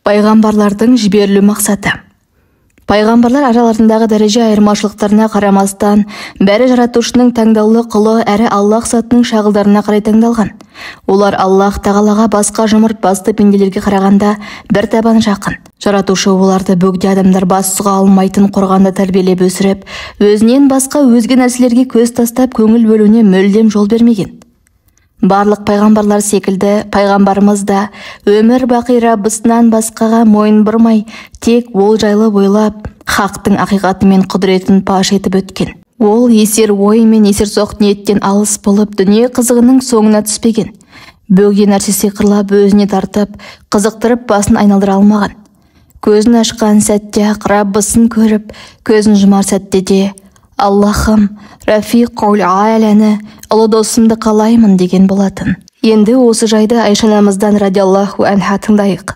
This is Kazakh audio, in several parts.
Пайғамбарлардың жіберілу мақсаты. Пайғамбарлар араларындағы дәреже айырмашылықтарына қарамастан, бәрі жаратушының таңдаулы құлы әрі Аллах затының шағылдарына қарай таңдалған. Олар Аллах тағалаға басқа жұмырт басты пенделерге қарағанда бір табан жақын. Жаратушы оларды бөгде адамдар бас сұға алмайтын қорғанда тәрбиелеп өсіріп, өзінен басқа өзге нәрселерге көз тастап көңіл бөлуіне мүлдем жол бермеген. Барлық пайғамбарлар секілді пайғамбарымыз да өмір бақи Раббысынан басқаға мойын бұрмай, тек ол жайлы ойлап, хақтың ақиқаты мен құдіретін паш етіп өткен. Ол есер ой мен есерсоқ ниеттен алыс болып, дүние қызығының соңына түспеген. Бөгде нәрсе сиқырлап өзіне тартып, қызықтырып басын айналдыра алмаған. Көзін ашқан сәтте-ақ Раббысын көріп, көзін жұмар сәтте де Аллахым, Рафиқул А'ланы, ұлы досымды қалаймын деген болатын. Енді осы жайды Айша анамыздан радиаллаху анха тыңдайық.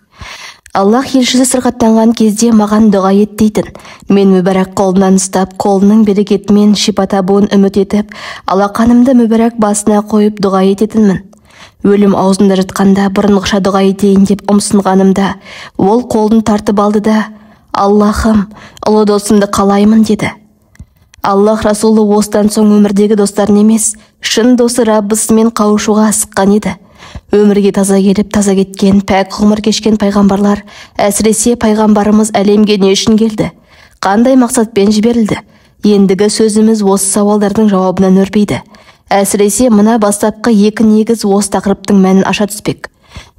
Аллах елшісі сырқаттанған кезде маған дұға ет дейтін. Мен мүбәрәк қолынан ұстап, қолының берекетімен шипа табуын үміт етіп, алақанымды мүбәрәк басына қойып дұға ететінмін. Өлім аузында жатқанда бұрынғыша дұға етейін деп ұмсынғанымда, ол қолын тартып алды да, Аллахым, ұлы досымды қалаймын деді. Аллах Расулы осыдан соң өмірдегі достарын емес, шын досы Раббысымен қауышуға асыққан еді. Өмірге таза келіп, таза кеткен, пәк ғұмыр кешкен пайғамбарлар, әсіресе пайғамбарымыз әлемге не үшін келді? Қандай мақсатпен жіберілді? Ендігі сөзіміз осы сауалдардың жауабынан өрбиді. Әсіресе мына бастапқы екі негіз осы тақырыптың мәнін аша түспек.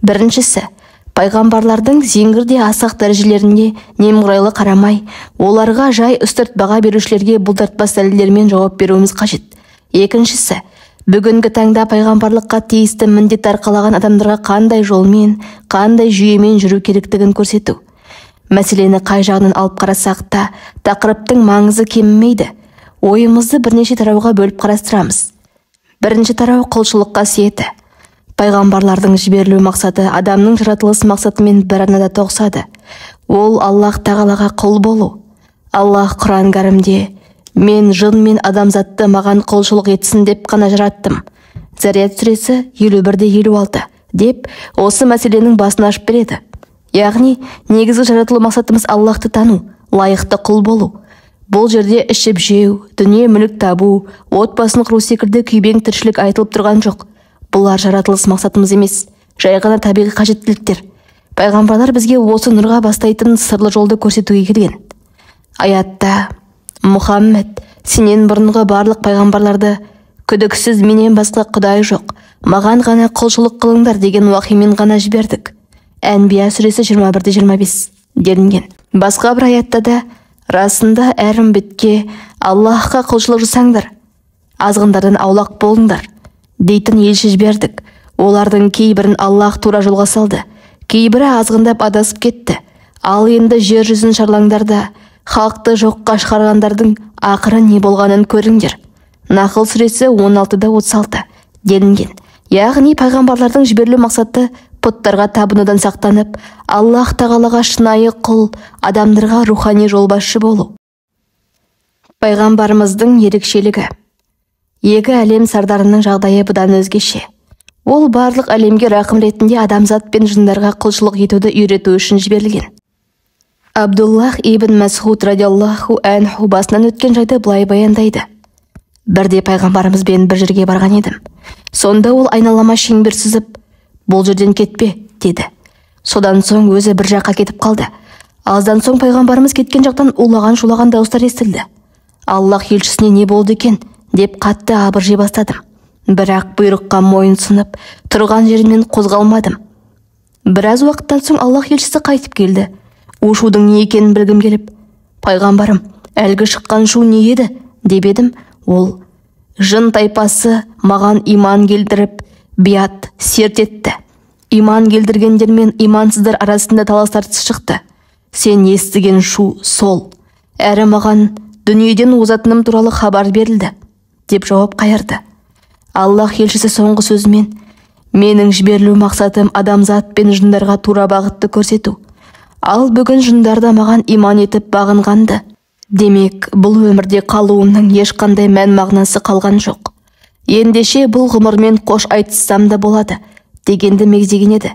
Біріншісі, пайғамбарлардың зеңгірде асақ дәрежелеріне немқұрайлы қарамай, оларға жай үстірт баға берушілерге бұлтартпас дәлелдермен жауап беруіміз қажет. Екіншісі, бүгінгі таңда пайғамбарлыққа тиісті міндет арқалаған адамдарға қандай жолмен, қандай жүйемен жүру керектігін көрсету. Мәселені қай жағынан алып қарасақ та, тақырыптың маңызы кемімейді. Ойымызды бірнеше тарауға бөліп қарастырамыз. Бірінші тарау құлшылық қасиеті. Пайғамбарлардың жіберілу мақсаты адамның жаратылыс мақсатымен бір арнада тоғысады. Ол Аллах тағалаға құл болу. Аллах Құран кәрімде «Мен жын мен адамзатты маған құлшылық етсін деп қана жараттым». Зарият сүресі 51-56 деп осы мәселенің басын ашып береді. Яғни, негізгі жаратылу мақсатымыз Аллахты тану, лайықты құл болу. Бұл жерде ішіп жеу, дүние мүлік табу, отбасын құру секілді күйбең тіршілік айтылып тұрған жоқ. Бұлар жаратылыс мақсатымыз емес, жай ғана табиғи қажеттіліктер. Пайғамбарлар бізге осы нұрға бастайтын сырлы жолды көрсетуге келген. Аятта Мұхаммед, сенен бұрынғы барлық пайғамбарларды күдіксіз менен басқа құдай жоқ, маған ғана құлшылық қылыңдар деген уахимен ғана жібердік. Әнбия сүресі 21-25 делінген. Басқа бір аятта да расында әр үмбетке Аллахқа құлшылық жасаңдар, азғындардан аулақ болыңдар дейтін елші жібердік. Олардың кейбірін Аллах тура жолға салды, кейбірі азғындап адасып кетті. Ал енді жер жүзін шарлаңдар да, халықты жоққа шығарғандардың ақыры не болғанын көріңдер. Нахыл сүресі 16-36 делінген. Яғни пайғамбарлардың жіберілу мақсаты пұттарға табынудан сақтанып, Аллах тағалаға шынайы құл, адамдарға рухани жолбасшы болу. Пайғамбарымыздың ерекшелігі. Екі әлем сардарының жағдайы бұдан өзгеше. Ол барлық әлемге рақым ретінде адамзат пен жындарға құлшылық етуді үйрету үшін жіберілген. Абдуллах ибн Масғуд радиаллаху анху басынан өткен жайды былай баяндайды. Бірде пайғамбарымызбен бір жерге барған едім. Сонда ол айналама шеңбер сызып, бұл жерден кетпе, деді. Содан соң өзі бір жаққа кетіп қалды. Аздан соң пайғамбарымыз кеткен жақтан улаған-шулаған дауыстар естілді. Аллах елшісіне не болды екен деп қатты абыржи бастадым. Бірақ бұйрыққа мойын сұнып, тұрған жерімнен қозғалмадым. Біраз уақыттан соң Аллах елшісі қайтып келді. У-шудың не екенін білгім келіп, пайғамбарым, әлгі шыққан шу не еді, деп едім. Ол, жын тайпасы маған иман келтіріп, биат, серт етті. Иман келтіргендер мен имансыздар арасында талас-тартыс шықты. Сен естіген шу сол. Әрі маған дүниеден озатыным туралы хабар берілді, деп жауап қайырды. Аллах елшісі соңғы сөзімен, менің жіберілу мақсатым адамзат пен жындарға тура бағытты көрсету. Ал бүгін жындар да маған иман етіп бағынғанды. Демек, бұл өмірде қалуымның ешқандай мән мағынасы қалған жоқ. Ендеше бұл ғұмырмен қош айтыссам да болады, дегенді мегзеген еді.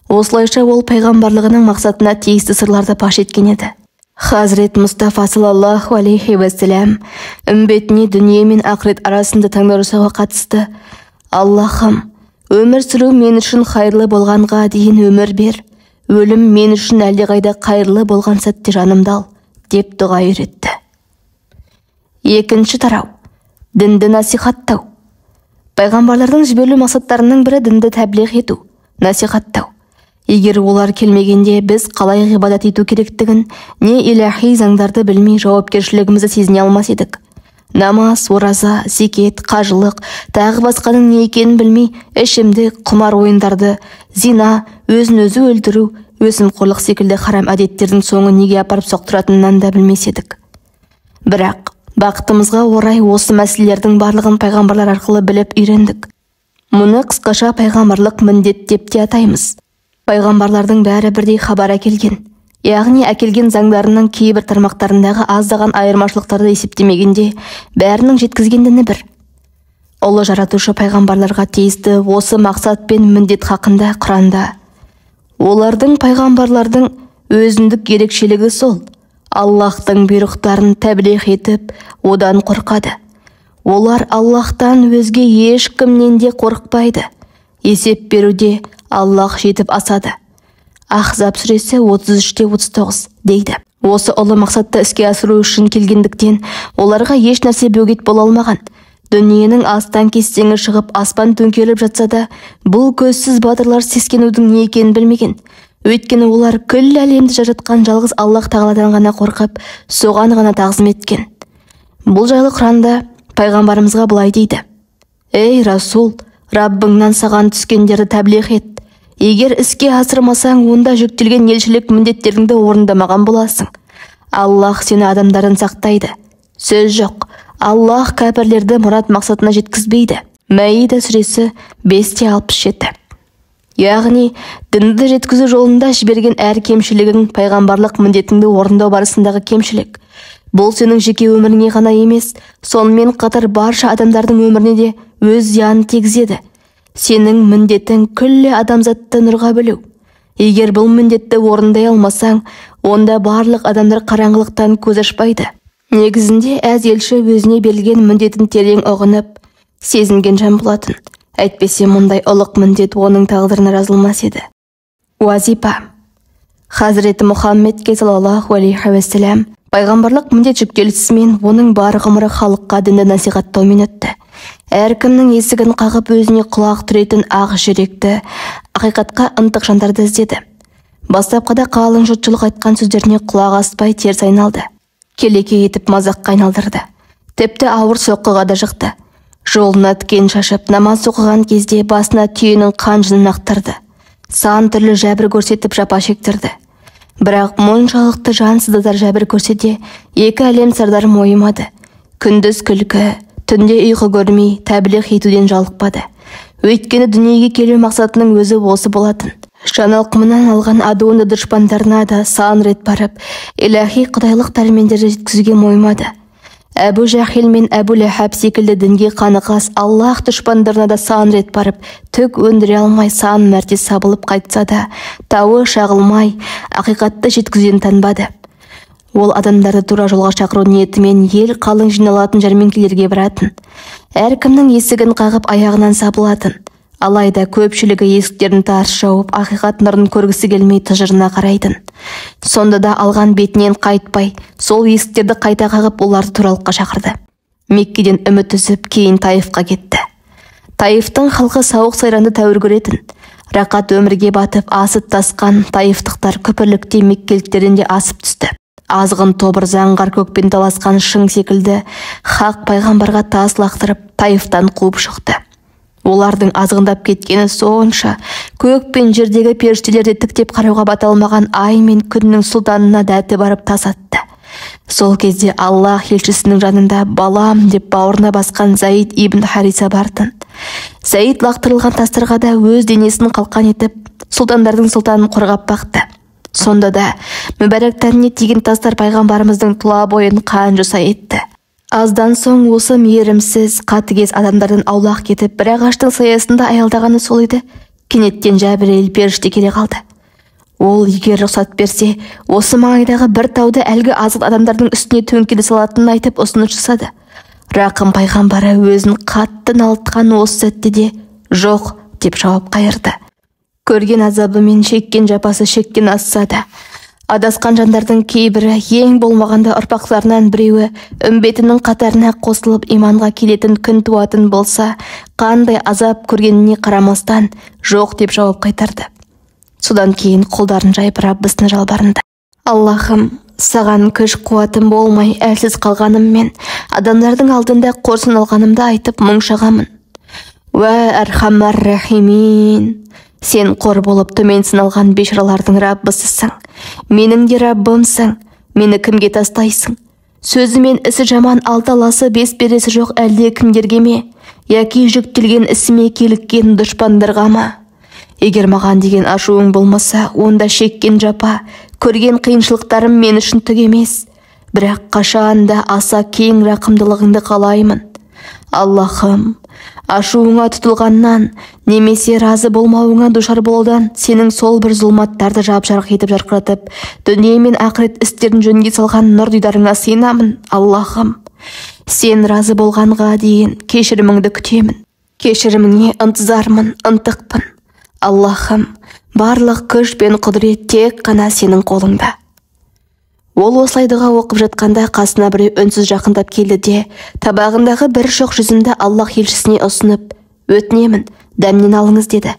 Осылайша ол пайғамбарлығының мақсатына тиісті сырларды паш еткен еді. Хазрет Мұстафа саллаллаху алейхи уассалам үмбетіне дүние мен ақырет арасында таңдау жасауға қатысты: «Аллахым, өмір сүру мен үшін қайырлы болғанға дейін өмір бер, өлім мен үшін әлдеқайда қайырлы болған сәтте жанымды ал», деп дұға үйретті. Екінші тарау дінді насихаттау. Пайғамбарлардың жіберілу мақсаттарының бірі дінді тәблиғ ету, насихаттау. Егер олар келмегенде біз қалай ғибадат ету керектігін, не иләһи заңдарды білмей жауапкершілігімізді сезіне алмас едік. Намаз, ораза, зекет, қажылық, тағы басқаның не екенін білмей, ішімдік, құмар ойындарды, зина, өзін-өзі өлтіру, өсімқорлық секілді харам әдеттердің соңы неге апарып соқтыратынынан да білмес едік. Бірақ бақытымызға орай осы мәселелердің барлығын пайғамбарлар арқылы біліп үйрендік. Мұны қысқаша пайғамбарлық міндет деп те атаймыз. Пайғамбарлардың бәрі бірдей хабар әкелген. Яғни әкелген заңдарының кейбір тармақтарындағы аздаған айырмашылықтарды есептемегенде бәрінің жеткізген діні бір. Ұлы жаратушы пайғамбарларға тиісті осы мақсат пен міндет хақында Құранда: «Олардың, пайғамбарлардың өзіндік ерекшелігі сол, Аллахтың бұйрықтарын тәблиғ етіп, одан қорқады. Олар Аллахтан өзге ешкімнен де қорықпайды. Есеп беруде Аллах жетіп асады». Ахзаб сүресі 33-39 дейді. Осы ұлы мақсатты іске асыру үшін келгендіктен оларға еш нәрсе бөгет бола алмаған. Дүниенің астан кестеңі шығып, аспан төңкеріліп жатса да, бұл көзсіз батырлар сескенудің не екенін білмеген. Өйткені олар күллі әлемді жаратқан жалғыз Аллах тағаладан ғана қорқып, соған ғана тағзым еткен. Бұл жайлы Құранда пайғамбарымызға былай дейді: «Ей Расул, Раббыңнан саған түскендерді тәблиғ ет. Егер іске асырмасаң, онда жүктелген елшілік міндеттеріңді орындамаған боласың. Аллах сені адамдардан сақтайды. Сөз жоқ, Аллах кәпірлерді мұрат мақсатына жеткізбейді». Мәида сүресі 5-67. Яғни, дінді жеткізу жолында жіберген әр кемшілігің пайғамбарлық міндетіңді орындау барысындағы кемшілік. Бұл сенің жеке өміріңе ғана емес, сонымен қатар барша адамдардың өміріне де өз зиянын тигізеді. Сенің міндетің күллі адамзатты нұрға бөлеу. Егер бұл міндетті орындай алмасаң, онда барлық адамдар қараңғылықтан көз ашпайды. Негізінде әз елші өзіне берілген міндетін терең ұғынып, сезінген жан болатын. Әйтпесе мұндай ұлық міндет оның тағдырына жазылмас еді. Уазипа. Хазіреті Мұхаммедке саллаллаху алейхи уассалам пайғамбарлық міндет жүктелісімен оның бар ғұмыры халыққа дінді насихаттаумен өтті. Әркімнің есігін қағып өзіне құлақ түретін ақ жүректі, ақиқатқа ынтық жандарды іздеді. Бастапқыда қалың жұртшылық айтқан сөздеріне құлақ аспай теріс айналды. Келеке етіп мазаққа айналдырды. Тіпті ауыр соққыға да жықты. Жолына тікен шашып, намаз оқыған кезде басына түйенің қанжынын ақтырды. Сан түрлі жәбір көрсетіп жапа шектірді. Бірақ мұншалықты жансыздатар жәбір көрсе де, екі әлем сардары мойымады. Күндіз күлкі, түнде ұйқы көрмей, тәблиғ етуден жалықпады. Өйткені дүниеге келу мақсатының өзі осы болатын. Жан алқымынан алған адуынды дұшпандарына да сан рет барып, иләһи құдайлық пәрмендерді жеткізуге мойымады. Әбу Жахил мен Әбу Ләхаб секілді дінге қаны қас Аллах дұшпандарына да сан рет барып, түк өндіре алмай сан мәрте сабылып қайтса да, тауы шағылмай, ақиқатты жеткізуден танбады. Ол адамдарды тура жолға шақыру ниетімен ел қалың жиналатын жәрмеңкелерге баратын. Әркімнің есігін қағып аяғынан сабылатын. Алайда көпшілігі есіктерін тарс жауып, ақиқат нұрын көргісі келмей тыжырына қарайтын. Сонда да алған бетінен қайтпай, сол есіктерді қайта қағып, оларды туралыққа шақырды. Меккеден үміт үзіп, кейін Таифқа кетті. Таифтың халқы сауық сайранды тәуір көретін. Рақат өмірге батып, асып тасқан таифтықтар күпірлікте меккеліктерден де асып түсті. Азғын тобыр заңғар көкпен таласқан шың секілді хақ пайғамбарға тас лақтырып, Таифтан қуып шықты. Олардың азғындап кеткені сонша, көк пен жердегі періштелерді тіктеп қарауға бата алмаған ай мен күннің сұлтанына дәті барып тас атты. Сол кезде Аллах елшісінің жанында балам деп бауырына басқан Заид ибн Хариса бартын. Заид лақтырылған тастарға да өз денесін қалқан етіп, сұлтандардың сұлтанын қорғап бақты. Сонда да мүбәрәк тәніне тиген тастар пайғамбарымыздың тұла бойын қан жоса етті. Аздан соң осы мейірімсіз, қатыгез адамдардан аулақ кетіп, бір ағаштың саясында аялдағаны сол еді, Кенеттен Жәбірейіл періште келе қалды. Ол егер рұқсат берсе, осы маңайдағы бір тауды әлгі азғын адамдардың үстіне төңкере салатынын айтып ұсыныс жасады. Рақым пайғамбары өзін қатты налытқан осы сәтте де жоқ деп жауап қайырды. Көрген азабы мен шеккен жапасы шектен асса да, адасқан жандардың кейбірі, ең болмағанда ұрпақтарынан біреуі үмбетінің қатарына қосылып иманға келетін күн туатын болса, қандай азап көргеніне қарамастан жоқ деп жауап қайтарды. Содан кейін қолдарын жайып Раббысына жалбарынды. Аллахым, саған күш қуатым болмай әлсіз қалғаныммен, адамдардың алдында қор саналғанымды айтып мұң шағамын. Уә архамар рахимин, сен қор болып төмен сыналған бейшаралардың Раббысысың. Менің де Раббымсың, мені кімге тастайсың? Сөзі мен ісі жаман, алты аласы бес бересі жоқ әлде кімдерге ме? Яки жүктелген ісіме киліккен дұшпандарға ма? Егер маған деген ашуың болмаса, онда шеккен жапа, көрген қиыншылықтарым мен үшін түк емес. Бірақ қашан да аса кең рақымдылығыңды қалаймын. Аллахым, ашуыңа тұтылғаннан, немесе разы болмауыңа душар болудан сенің сол бір зұлматтарды жап-жарық етіп жарқыратып, дүние мен ақырет істерін жөнге салған нұр дидарыңа сыйынамын. Аллахым, сен разы болғанға дейін кешіріміңді күтемін. Кешіріміңе ынтызармын, ынтықпын. Аллахым, барлық күш пен құдірет тек қана сенің қолыңда. Ол осылай дұға оқып жатқанда қасына біреу үнсіз жақындап келді де, табағындағы бір шоқ жүзімді Аллах елшісіне ұсынып, өтінемін, дәмнен алыңыз деді.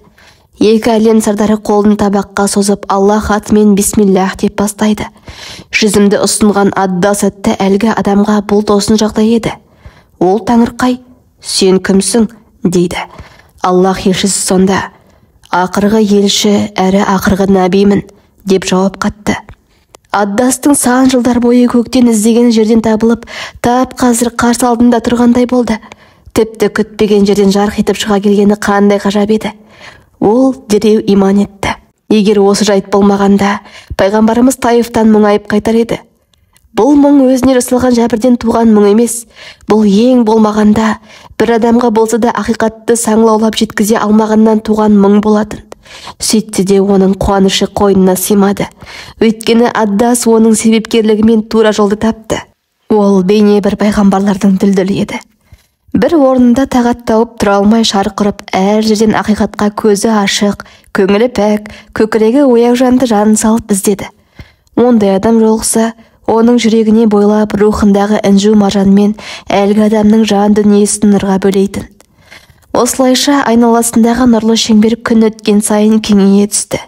Екі әлем сардары қолын табаққа созып, Аллах атымен бисмиллах деп бастайды. Жүзімді ұсынған Аддас атты әлгі адамға бұл тосын жағдай еді. Ол таңырқай, сен кімсің, дейді. Аллах елшісі сонда, ақырғы елші әрі ақырғы нәбимін, деп жауап қатты. Аддастың сан жылдар бойы көктен іздеген жерден табылып, тап қазір қарсы алдында тұрғандай болды. Тіпті күтпеген жерден жарқ етіп шыға келгені қандай ғажап еді. Ол дереу иман етті. Егер осы жайт болмағанда, пайғамбарымыз Таифтан мұңайып қайтар еді. Бұл мұң өзіне жасалған жәбірден туған мұң емес. Бұл ең болмағанда бір адамға болса да ақиқатты саңлаулап жеткізе алмағаннан туған мұң болатын. Сөйтті де оның қуанышы қойнына сыймады. Өйткені Аддас оның себепкерлігімен тура жолды тапты. Ол бейне бір пайғамбарлардың дүлдүлі еді. Бір орнында тағат тауып тұра алмай шарқ ұрып, әр жерден ақиқатқа көзі ашық, көңілі пәк, көкірегі ояу жанды жанын салып іздеді. Ондай адам жолықса, оның жүрегіне бойлап, рухындағы інжу маржанмен әлгі адамның жан дүниесін нұрға бөлейтін. Осылайша айналасындағы нұрлы шеңбер күн өткен сайын кеңейе түсті.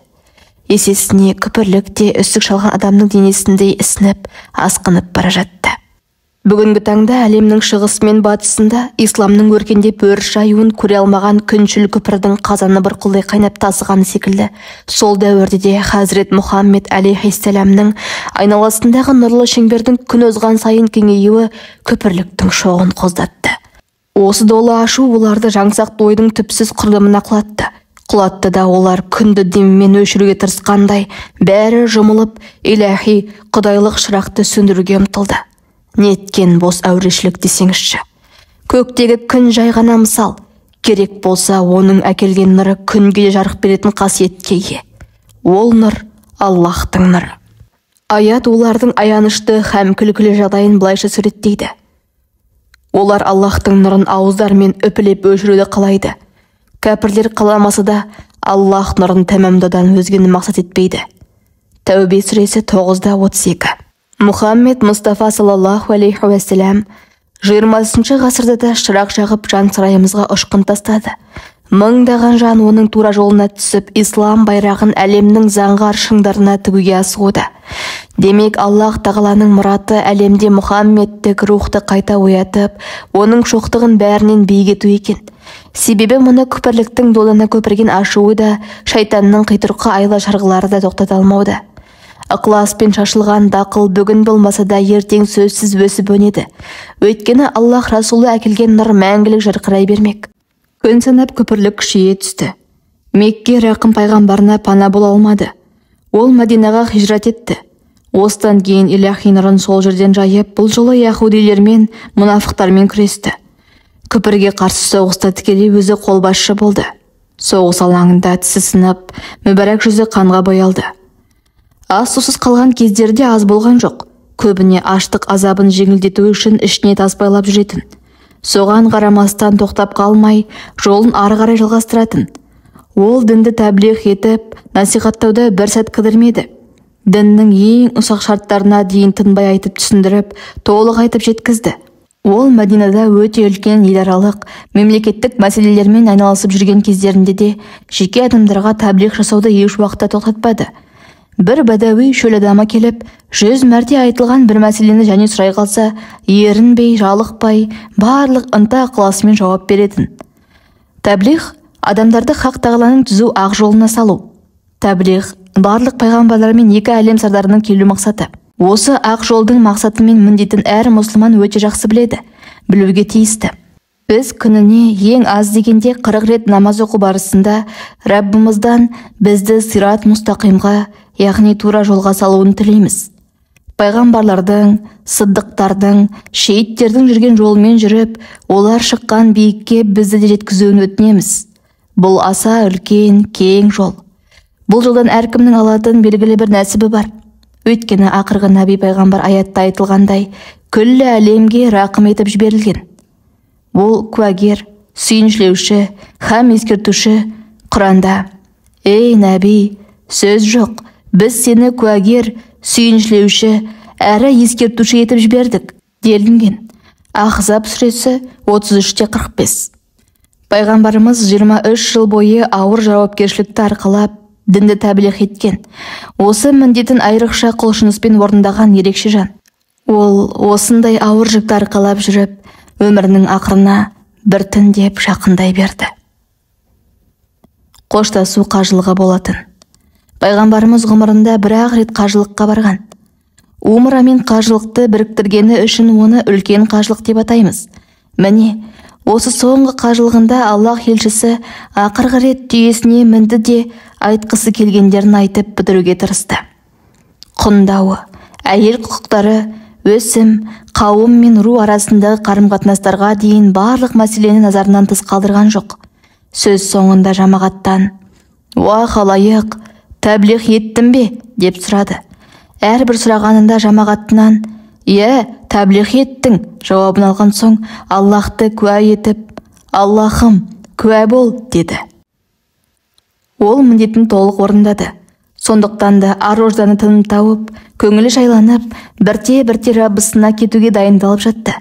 Есесіне күпірлік те үсік шалған адамның денесіндей ісініп, асқынып бара жатты. Бүгінгі таңда әлемнің шығысы мен батысында исламның өркендеп өріс жаюын көре алмаған күншіл күпірдің қазаны бұрқылдай қайнап тасығаны секілді, сол дәуірде де Хазірет Мұхаммед алейхиссәләмнің айналасындағы нұрлы шеңбердің күн озған сайын кеңеюі күпірліктің шоғын қоздатты. Осы долы ашу оларды жаңсақ ойдың түпсіз құрылымына құлатты. Құлатты да олар күнді демімен өшіруге тырысқандай, бәрі жұмылып, иләһи құдайлық шырақты сөндіруге ұмтылды. Неткен бос әурешілік десеңізші. Көктегі күн жай ғана мысал, керек болса оның әкелген нұры күнге жарық беретін қасиетке ие. Ол нұр Аллахтың нұры. Аят олардың аянышты һәм күлкілі жағдайын былайша суреттейді. Олар Аллахтың нұрын ауыздарымен үпілеп өшіруді қалайды. Кәпірлер қаламаса да Аллах нұрын тәмамдаудан өзгені мақсат етпейді. Тәубе сүресі 9:32. Мұхаммед Мұстафа саллаллаху алейхи уассалам 20 ғасырда да шырақ жағып жан сарайымызға ұшқын тастады. Мыңдаған жан оның тура жолына түсіп, ислам байрағын әлемнің заңғар шыңдарына тігуге асығуда. Демек, Аллах тағаланың мұраты әлемде Мұхаммедтік рухты қайта оятып, оның шоқтығын бәрінен биік ету екен. Себебі мұны күпірліктің долана көпірген ашуы да, шайтанның қитұрқы айла шарғылары да тоқтата алмауда. Ықыласпен шашылған дақыл бүгін болмаса да ертең сөзсіз өсіп өнеді. Өйткені Аллах Расулы әкелген нұр мәңгілік жарқырай бермек. Күн санап күпірлік күшейе түсті. Мекке Рақым пайғамбарына пана бола алмады. Ол Мәдинаға хижрат етті. Осыдан кейін иләһи нұрын сол жерден жайып, бұл жолы яһудилермен, мұнафықтармен күресті. Күпірге қарсы соғыста тікелей өзі қолбасшы болды. Соғыс алаңында тісі сынып, мүбәрәк жүзі қанға боялды. Ас-сусыз қалған кездерде аз болған жоқ. Көбіне аштық азабын жеңілдету үшін ішіне тас байлап жүретін. Соған қарамастан тоқтап қалмай, жолын ары қарай жалғастыратын. Ол дінді таблиғ етіп, насихаттауда бір сәт кідірмеді. Діннің ең ұсақ шарттарына дейін тынбай айтып түсіндіріп, толық айтып жеткізді. Ол Мәдинада өте үлкен еларалық, мемлекеттік мәселелермен айналысып жүрген кездерінде де жеке адамдарға таблиғ жасауды еш уақытта тоқтатпады. Бір бәдәуи шөл адамы келіп, 100 мәрте айтылған бір мәселені және сұрай қалса, ерінбей, жалықпай, барлық ынта ықыласымен жауап беретін. Таблиғ адамдарды Хақ Тағаланың түзу ақ жолына салу. Таблиғ барлық пайғамбарлар мен екі әлем сардарының келу мақсаты. Осы ақ жолдың мақсаты мен міндетін әр мұсылман өте жақсы біледі, білуге тиісті. Біз күніне ең аз дегенде 40 рет намаз оқу барысында Раббымыздан бізді сират мұстақимға, яғни тура жолға салуын тілейміз. Пайғамбарлардың, сыддықтардың, шейіттердің жүрген жолымен жүріп, олар шыққан биікке бізді де жеткізуін өтінеміз. Бұл аса үлкен, кең жол. Бұл жолдан әркімнің алатын белгілі бір нәсібі бар. Өйткені ақырғы нәби пайғамбар аятта айтылғандай, күллі әлемге рақым етіп жіберілген. Ол куәгер, сүйіншілеуші, һәм ескертуші. Құранда: «Ей нәби, сөз жоқ, біз сені куәгер, сүйіншілеуші, әрі ескертуші етіп жібердік», делінген. Ахзаб сүресі 33:45. Пайғамбарымыз 23 жыл бойы ауыр жауапкершілікті арқалап, дінді таблиғ еткен. Осы міндетін айрықша құлшыныспен орындаған ерекше жан. Ол осындай ауыр жүкті арқалап жүріп, өмірінің ақырына біртіндеп жақындай берді. Қоштасу қажылығы болатын. Пайғамбарымыз ғұмырында бір-ақ рет қажылыққа барған. Умра мен қажылықты біріктіргені үшін оны үлкен қажылық деп атаймыз. Міне, осы соңғы қажылығында Аллах елшісі ақырғы рет түйесіне мінді де айтқысы келгендерін айтып бітіруге тырысты. Құндауы, әйел құқықтары, өсім, қауым мен ру арасындағы қарым-қатынастарға дейін барлық мәселені назарынан тыс қалдырған жоқ. Сөз соңында жамағаттан: «Уа халайық, таблиғ еттім бе?» деп сұрады. Әрбір сұрағанында жамағатынан «Иә, таблиғ еттің» жауабын алған соң, Аллахты куә етіп, «Аллахым, куә бол» деді. Ол міндетін толық орындады. Сондықтан да ар-ожданы тыным тауып, көңілі жайланып, бірте-бірте Раббысына кетуге дайындалып жатты.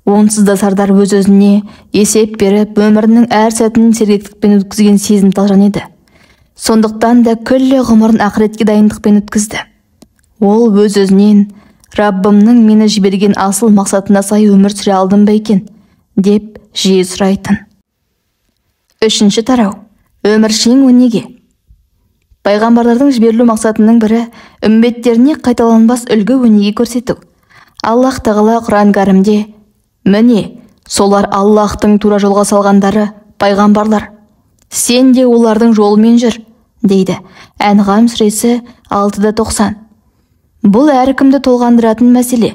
Онсыз да сардар өз-өзіне есеп беріп, өмірінің әр сәтін сергектікпен өткізген сезімтал жан еді. Сондықтан да күллі ғұмырын ақыретке дайындықпен өткізді. Ол өз-өзінен: «Раббымның мені жіберген асыл мақсатына сай өмір сүре алдым ба екен?» деп жиі сұрайтын. Үшінші тарау. Өміршең өнеге. Пайғамбарлардың жіберілу мақсатының бірі үмбеттеріне қайталанбас үлгі өнеге көрсету. Аллах Тағала Құран Кәрімде: «Міне, солар Аллахтың тура жолға салғандары, пайғамбарлар. Сен де олардың жолымен жүр», дейді. Әнғам сүресі 6:90. Бұл әркімді толғандыратын мәселе.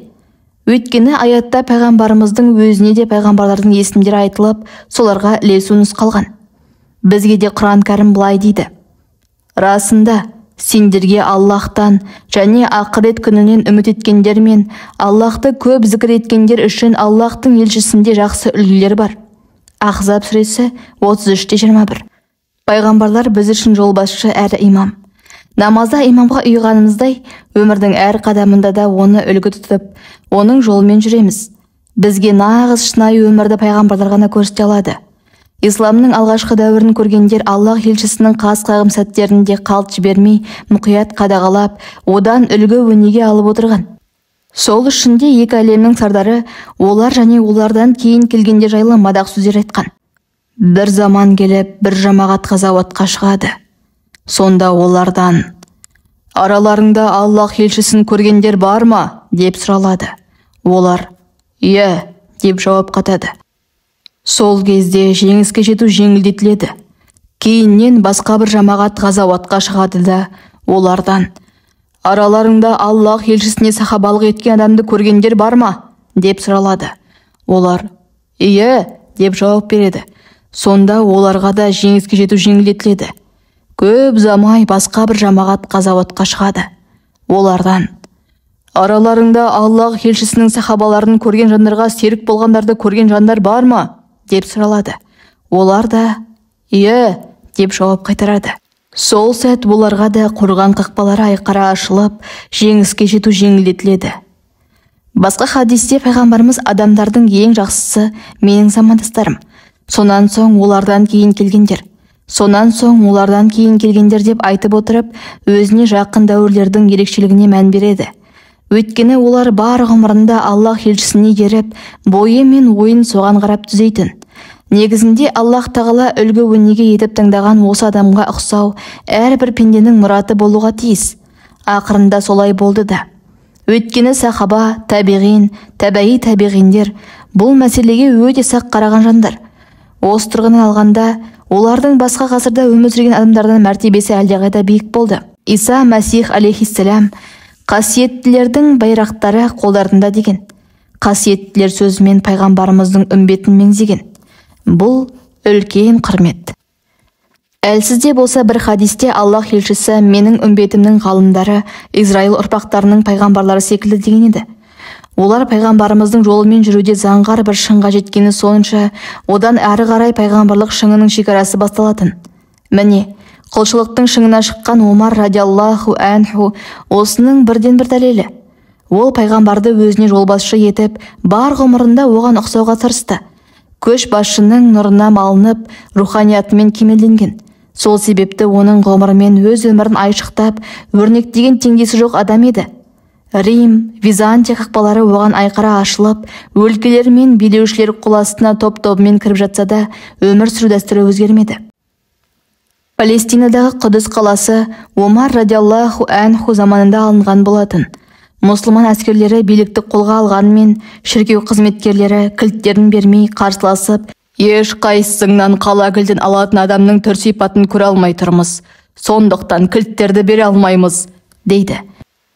Өйткені аятта пайғамбарымыздың өзіне де пайғамбарлардың есімдері айтылып, соларға ілесу нұсқалған. Бізге де Құран Кәрім былай дейді: «Расында, сендерге Аллахтан және ақырет күнінен үміт еткендер мен Аллахты көп зікір еткендер үшін Аллахтың елшісінде жақсы үлгілер бар». Ахзаб сүресі 33:21. Пайғамбарлар біз үшін жолбасшы әрі имам. Намазда имамға ұйығанымыздай, өмірдің әр қадамында да оны үлгі тұтып, оның жолымен жүреміз. Бізге нағыз шынайы өмірді пайғамбарлар ғана көрсете алады. Исламның алғашқы дәуірін көргендер Аллах елшісінің қас-қағым сәттерінде қалт жібермей, мұқият қадағалап, одан үлгі өнеге алып отырған. Сол үшін де екі әлемнің сардары олар және олардан кейін келгендер жайлы мадақ сөздер айтқан. Бір заман келіп, бір жамағат ғазауатқа шығады. Сонда олардан: «Араларыңда Аллах елшісін көргендер бар ма?» деп сұралады. Олар: «Иә», деп жауап қатады. Сол кезде жеңіске жету жеңілдетіледі. Кейіннен басқа бір жамағат ғазауатқа шығады да, олардан: «Араларыңда Аллах елшісіне сахабалық еткен адамды көргендер бар ма?» деп сұралады. Олар: «Иә», деп жауап береді. Сонда оларға да жеңіске жету жеңілдетіледі. Көп ұзамай басқа бір жамағат ғазауатқа шығады. Олардан: «Араларыңда Аллах елшісінің сахабаларын көрген жандарға серік болғандарды көрген жандар бар ма?» деп сұралады. Олар да: «Иә», деп жауап қайтарады. Сол сәт оларға да қорған қақпалары айқара ашылып, жеңіске жету жеңілдетіледі. Басқа хадисте пайғамбарымыз: «Адамдардың ең жақсысы менің замандастарым, сонан соң олардан кейін келгендер, сонан соң олардан кейін келгендер» деп айтып отырып, өзіне жақын дәуірлердің ерекшелігіне мән береді. Өйткені олар бар ғұмырында Аллах елшісіне еріп, бойы мен ойын соған қарап түзейтін. Негізінде Аллах тағала үлгі өнеге етіп таңдаған осы адамға ұқсау әрбір пенденің мұраты болуға тиіс. Ақырында солай болды да. Өйткені сахаба, табиғин, тәбәи табиғиндер бұл мәселеге өте сақ қараған жандар. Осы тұрғыдан алғанда, олардың басқа ғасырда өмір сүрген адамдардан мәртебесі әлдеқайда биік болды. Иса Мәсих алейхиссалам «Қасиеттілердің байрақтары қолдарында» деген. Қасиеттілер сөзімен пайғамбарымыздың үмбетін меңзеген. Бұл үлкен құрмет. Әлсіз де болса бір хадисте Аллах елшісі: «Менің үмбетімнің ғалымдары Израиль ұрпақтарының пайғамбарлары секілді» деген еді. Олар пайғамбарымыздың жолымен жүруде заңғар бір шыңға жеткені сонша, одан әрі қарай пайғамбарлық шыңының шекарасы басталатын. Міне, құлшылықтың шыңына шыққан Омар радиаллаху анху осының бірден бір дәлелі. Ол пайғамбарды өзіне жолбасшы етіп, бар ғұмырында оған ұқсауға тырысты. Көш басшының нұрына малынып, руханиятымен кемелденген. Сол себепті оның ғұмырымен өз өмірін айшықтап, өрнектеген теңдесі жоқ адам еді. Рим, Византия қақпалары оған айқара ашылып, өлкелер мен билеушілер қол астына топ-тобымен кіріп жатса да, өмір сүру дәстүрі өзгермеді. Палестинадағы Құдыс қаласы Омар радиаллаху анху заманында алынған болатын. Мұсылман әскерлері билікті қолға алғанымен, шіркеу қызметкерлері кілттерін бермей қарсыласып, «Ешқайсыңнан қала кілтін алатын адамның түр сипатын көре алмай тұрмыз, сондықтан кілттерді бере алмаймыз», дейді.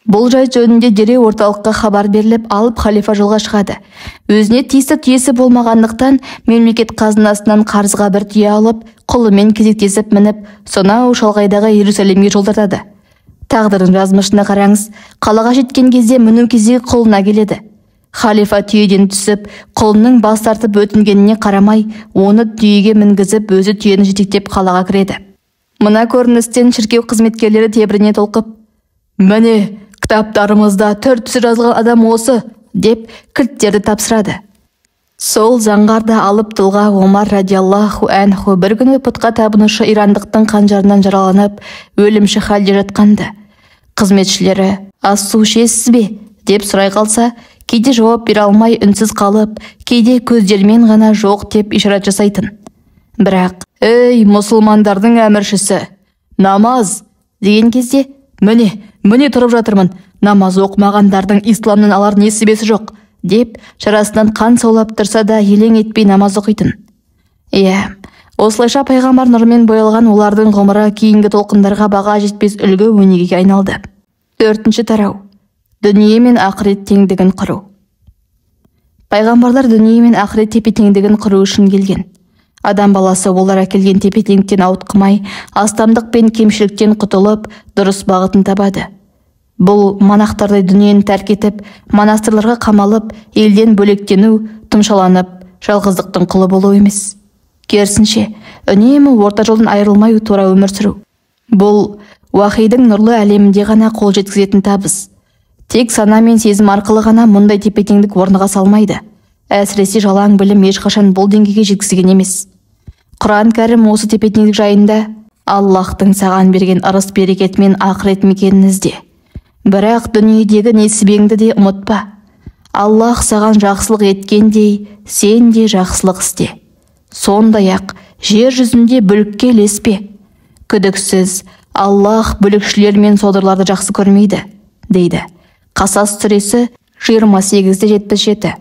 Бұл жайт жөнінде дереу орталыққа хабар беріліп, алып халифа жолға шығады. Өзіне тиісті түйесі болмағандықтан мемлекет қазынасынан қарызға бір түйе алып, құлымен кезектесіп мініп, сонау шалғайдағы Иерусалимге жол тартады. Тағдырдың жазмышына қараңыз, қалаға жеткен кезде міну кезегі құлына келеді. Халифа түйеден түсіп, құлының бас тартып өтінгеніне қарамай, оны түйеге мінгізіп, өзі түйені жетектеп қалаға кіреді. Мына көріністен шіркеу қызметкерлері тебірене толқып, «Міне, кітаптарымызда түр-түсі жазылған адам осы», деп кілттерді тапсырады. Сол заңғарда алып тұлға Омар радиаллаху анху бір күні пұтқа табынушы ирандықтың қанжарынан жараланып, өлімші халде жатқанды. Қызметшілері: «Ас су ішесіз бе?» деп сұрай қалса, кейде жауап бере алмай үнсіз қалып, кейде көздерімен ғана жоқ деп ишарат жасайтын. Бірақ, «Ей, мұсылмандардың әміршісі, намаз!» деген кезде, «Міне, міне тұрып жатырмын, намаз оқымағандардың исламнан алар несібесі жоқ», деп жарасынан қан саулап тұрса да елең етпей намаз оқитын. Иә, осылайша пайғамбар нұрымен боялған олардың ғұмыры кейінгі толқындарға баға жетпес үлгі өнегеге айналды. Төртінші тарау. Дүние мен ақырет теңдігін құру. Пайғамбарлар дүние мен ақырет тепе-теңдігін құру үшін келген. Адам баласы олар әкелген тепе-теңдіктен ауытқымай, астамдық пен кемшіліктен құтылып, дұрыс бағытын табады. Бұл монахтардай дүниені тәрк етіп, монастырларға қамалып, елден бөлектену, тұмшаланып, жалғыздықтың құлы болу емес. Керісінше, үнемі орта жолдан айырылмай тура өмір сүру. Бұл уахидің нұрлы әлемінде ғана қол жеткізетін табыс. Тек сана мен сезім арқылы ғана мұндай тепе-теңдік орныға салмайды. Әсіресе жалаң білім ешқашан бұл деңгейге жеткізген емес. Құран кәрім осы тепе-теңдік жайында: «Аллахтың саған берген ырыс берекетімен ақырет мекенін ізде. Бірақ дүниедегі несібеңді де ұмытпа. Аллах саған жақсылық еткендей, сен де жақсылық істе. Сондай-ақ жер жүзінде бүлікке ілеспе. Күдіксіз, Аллах бүлікшілер мен содырларды жақсы көрмейді», дейді. Қасас сүресі 28:77.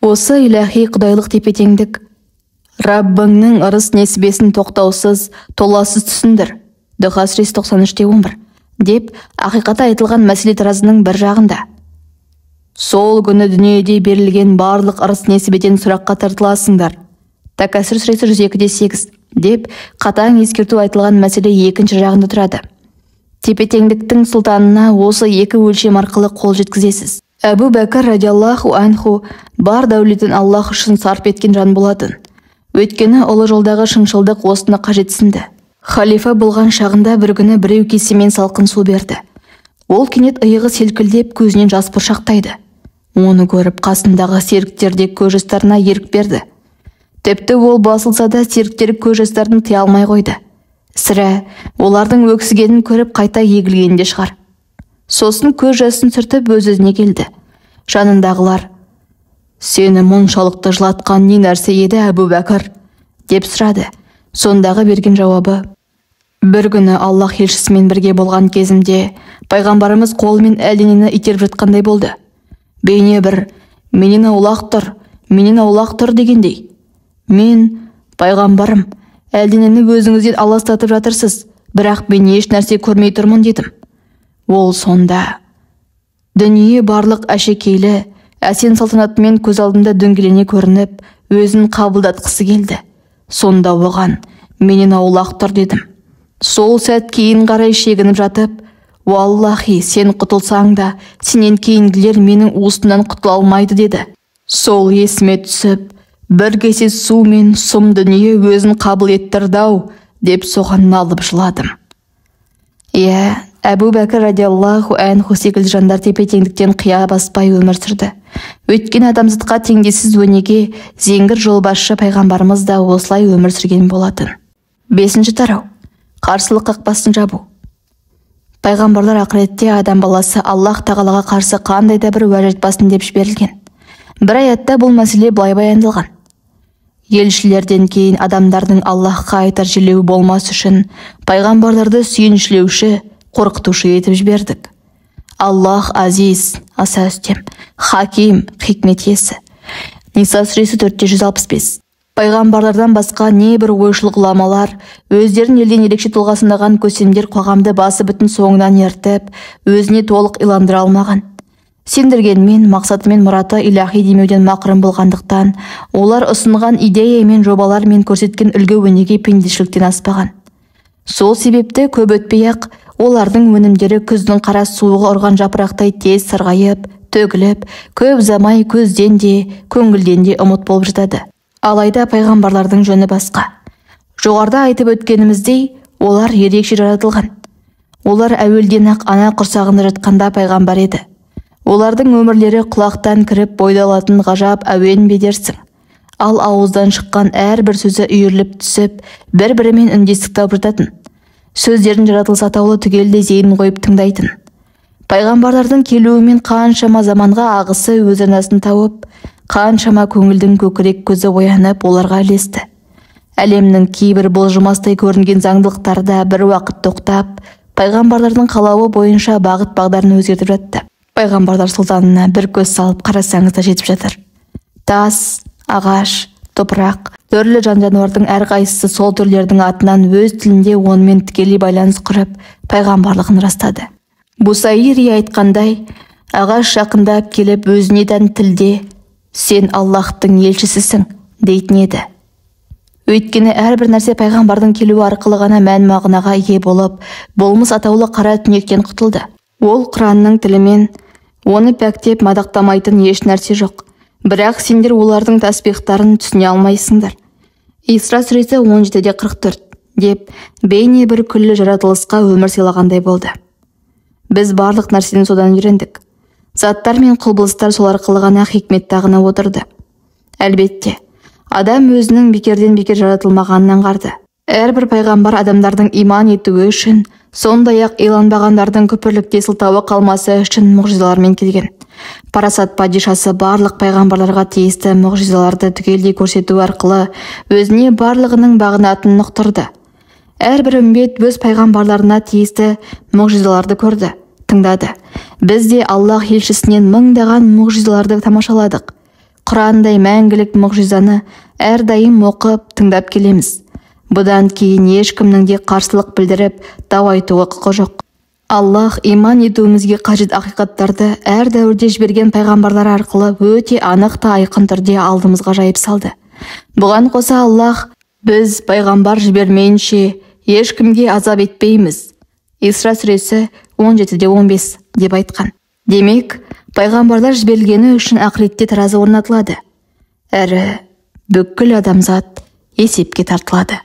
Осы иләһи құдайлық тепе-теңдік Раббыңның ырыс несібесін тоқтаусыз, толассыз түсіндір. Духа сүресі 93:11 деп ақиқаты айтылған мәселе таразының бір жағында. Сол күні дүниеде берілген барлық ырыс несібеден сұраққа тартыласыңдар. Тәкәсір сүресі 102:8 деп қатаң ескерту айтылған мәселе екінші жағында тұрады. Тепе-теңдіктің сұлтанына осы екі өлшем арқылы қол жеткізесіз. Әбу Бәкір радиаллаху анху бар дәулетін Аллах үшін сарп еткен жан болатын. Өйткені ұлы жолдағы шыншылдық осыны қажетсінді. Халифа болған шағында бір күні біреу кесемен салқын су берді. Ол кенет иығы селкілдеп көзінен жас бұршақтайды. Оны көріп қасындағы серіктер де көз жастарына ерік берді. Тіпті ол басылса да серіктері көз жастарын тыя алмай қойды. Сірә, олардың өксігенін көріп қайта егілгенде шығар. Сосын көз жасын сүртіп өз-өзіне келді. Жанындағылар: «Сені мұншалықты жылатқан не нәрсе еді, Әбу Бәкір?» деп сұрады. Сондағы берген жауабы: «Бір күні Аллах елшісімен бірге болған кезімде пайғамбарымыз қолымен әлденені итеріп жатқандай болды. Бейне бір «Менен аулақ тұр, менен аулақ тұр» дегендей. Мен: «Пайғамбарым, әлденені өзіңізден аластатып жатырсыз, бірақ мен еш нәрсе көрмей тұрмын» дедім. Ол сонда: «Дүние барлық әшекейлі, әсем салтанатымен көз алдында дөңгелене көрініп, өзін қабылдатқысы келді. Сонда оған: «Менен аулақ тұр» дедім. Сол сәт кейін қарай шегініп жатып: «Уаллахи, сен құтылсаң да, сенен кейінгілер менің уысымнан құтыла алмайды» деді. Сол есіме түсіп, бір кесе су мен сұм дүние өзін қабыл еттірді-ау деп соған налып жыладым». Иә, Әбу Бәкір радиаллаху анху секілді жандар тепе-теңдіктен қия баспай өмір сүрді. Өйткені адамзатқа теңдессіз өнеге зеңгір жолбасшы пайғамбарымыз да осылай өмір сүрген болатын. 5-ші тарау. Қарсылық қақпасын жабу. Пайғамбарлар ақыретте адам баласы Аллах тағалаға қарсы қандай да бір уәж айтпасын деп жіберілген. Бір аятта бұл мәселе былай баяндалған: Елшілерден кейін адамдардың Аллахқа айтар желеуі болмас үшін пайғамбарларды сүйіншілеуші, қорқытушы етіп жібердік. Аллах азиз, аса үстем, хаким, хикмет иесі. Ниса сүресі 465. Пайғамбарлардан басқа не бір ойшыл ғұламалар, өздерін елден ерекше тұлға санаған көсемдер қоғамды басы бүтін соңынан ертіп, өзіне толық иландыра алмаған. Сендіргенмен мақсаты мен мұраты илахи демеуден мақрұм болғандықтан, олар ұсынған идея мен жобалар мен көрсеткен үлгі өнеге пендешіліктен аспаған. Сол себепті көп өтпей-ақ олардың өнімдері күздің қара суығы ұрған жапырақтай тез сарғайып, төгіліп, көп ұзамай көзден де, көңілден де ұмыт болып жатады. Алайда пайғамбарлардың жөні басқа. Жоғарыда айтып өткеніміздей, олар ерекше жаратылған. Олар әуелден-ақ ана құрсағында жатқанда пайғамбар еді. Олардың өмірлері құлақтан кіріп бойды алатын ғажап әуен бе дерсің. Ал ауыздан шыққан әрбір сөзі үйіріліп түсіп, бір-бірімен үндестік тауып жататын. Сөздерін жаратылыс атаулы түгелдей зейін қойып тыңдайтын. Пайғамбарлардың келуімен қаншама заманға ағысы өз арнасын тауып, қаншама көңілдің көкірек көзі оянып оларға ілесті. Әлемнің кейбір бұлжымастай көрінген заңдылықтары да бір уақыт тоқтап, пайғамбарлардың қалауы бойынша бағыт-бағдарын өзгертіп жатты. Пайғамбарлар сұлтанына бір көз салып қарасаңыз да жетіп жатыр. Тас, ағаш, топырақ, түрлі жан-жануардың әрқайсысы сол түрлердің атынан өз тілінде онымен тікелей байланыс құрып, пайғамбарлығын растады. Бусаири айтқандай, ағаш жақындап келіп өзіне тән тілде «Сен Аллахтың елшісісің» дейтін еді. Өйткені әрбір нәрсе пайғамбардың келуі арқылы ғана мән-мағынаға ие болып, болмыс атаулы қара түнектен құтылды. Ол Құранның тілімен оны пәктеп мадақтамайтын еш нәрсе жоқ. Бірақ сендер олардың таспихтарын түсіне алмайсыңдар. Исра сүресі 17:44 деп бейне бір күллі жаратылысқа өмір сыйлағандай болды. Біз барлық нәрсені содан үйрендік. Заттар мен құбылыстар сол арқылы ғана хикмет тағына отырды. Әлбетте, адам өзінің бекерден бекер жаратылмағанын аңғарды. Әрбір пайғамбар адамдардың иман етуі үшін, сондай-ақ иланбағандардың күпірлікте сылтауы қалмасы үшін мұғжизалармен келген. Парасат падишасы барлық пайғамбарларға тиісті мұғжизаларды түгелдей көрсету арқылы өзіне барлығының бағынатынын ұқтырды. Әрбір үмбет өз пайғамбарларына тиісті мұғжизаларды көрді, тыңдады. Біз де Аллах елшісінен мыңдаған мұғжизаларды тамашаладық. Құрандай мәңгілік мұғжизаны әрдайым оқып, тыңдап келеміз. Бұдан кейін ешкімнің де қарсылық білдіріп, дау айтуға құқы жоқ. Аллах иман етуімізге қажет ақиқаттарды әр дәуірде жіберген пайғамбарлар арқылы өте анық та айқын түрде алдымызға жайып салды. Бұған қоса Аллах: «Біз пайғамбар жібермейінше ешкімге азап етпейміз». Исра сүресі 17:15 деп айтқан. Демек, пайғамбарлар жіберілгені үшін ақыретте таразы орнатылады. Әрі бүкіл адамзат есепке тартылады.